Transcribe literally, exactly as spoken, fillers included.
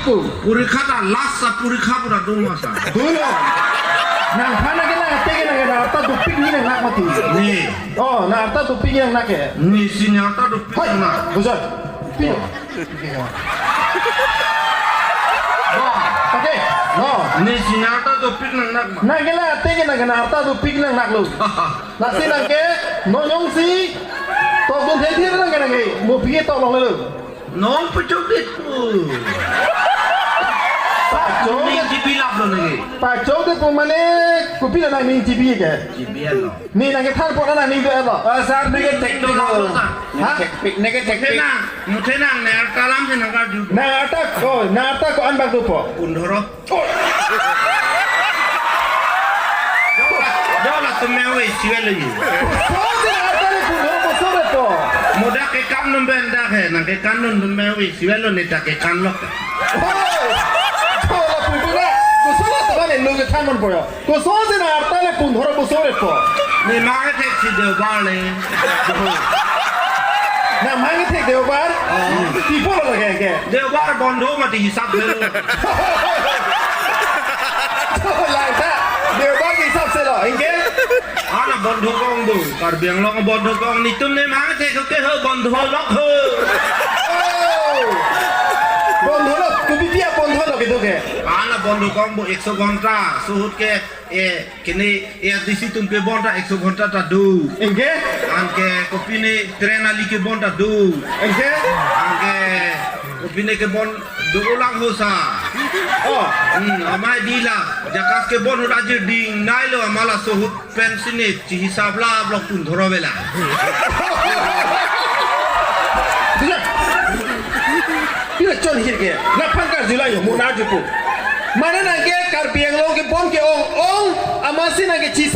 Porikha ta last sa porikha pura dong masa. Dolo. Nangphan nangke nang ate ke nang arta dopik ni nangnak mati. Ne. Oh, nang arta dopik ni nangnak ke. Ne si nang arta dopik Hai, nangnak. Bujor. Pio. Ba, okay. No. Ne si nang arta dopik nangnak ma. Nangke nang ate ke nang arta dopik nangnak lo. Lasi nangke non jongsi tokdun thethir nangke nangke mo pi toklonglelo. Non pachokdet pu. Pachokdet. Ning G B laplo nangke. Pachokdet pu mane kopi la nang ning G B ke. G B lo. Ne nangke than pora nang ning do lo. Ah, sir, nangke thek Ning do laplo sir. Ha? Nangke thek, nangke thek. Muthe nang, muthe nang ne arta lam se nang karju. Nang arta ko, nang arta ko-an bak dopo. Pundhoro. Dola tum me ave siwelo ni. Koson si nang arta le pundhoro koson repo. Modak kekan num ben dak he, nang kekan num num me ave siwelo ne dak kekan lok. Oh, dola pundhoro. Koson la teman elo kethan man poyo. Koson si nang arta le pundhoro koson repo. Ne mang thek si Deobar le. Nang mang thek Deobar? Oh. Tipo lo lage ke. Deobar bondho mati hisap delo. Langtha, Deobar ke hisap se lo, ingke? Ana bondho kong do, Karbi Anglong bondho kong netum ne mang thek ke ho bondho lok ho. Oh. Bondho lok, kopi pi a bondho lok itu ke? Ana bondho kong bo ekso ghonta, suhut ke, eh, kene, eh, A D C atum ke bon ta ekso ghonta ta do. Ingke? Anke kopine train ali ke bon ta do. Ingke? Anke kopine ke bon do ulang hosa. Oh. Hmm, amai dila, JACAS ke bon hoda jirding, nailo amala suhut pen sini, chihisap la blok pundhoro vela. Pila chon hir ke, laphan karjula yo, mona jupu. Mane nangke Karbi Anglong ke bon ke-ong, ong, amatsi nangke chisa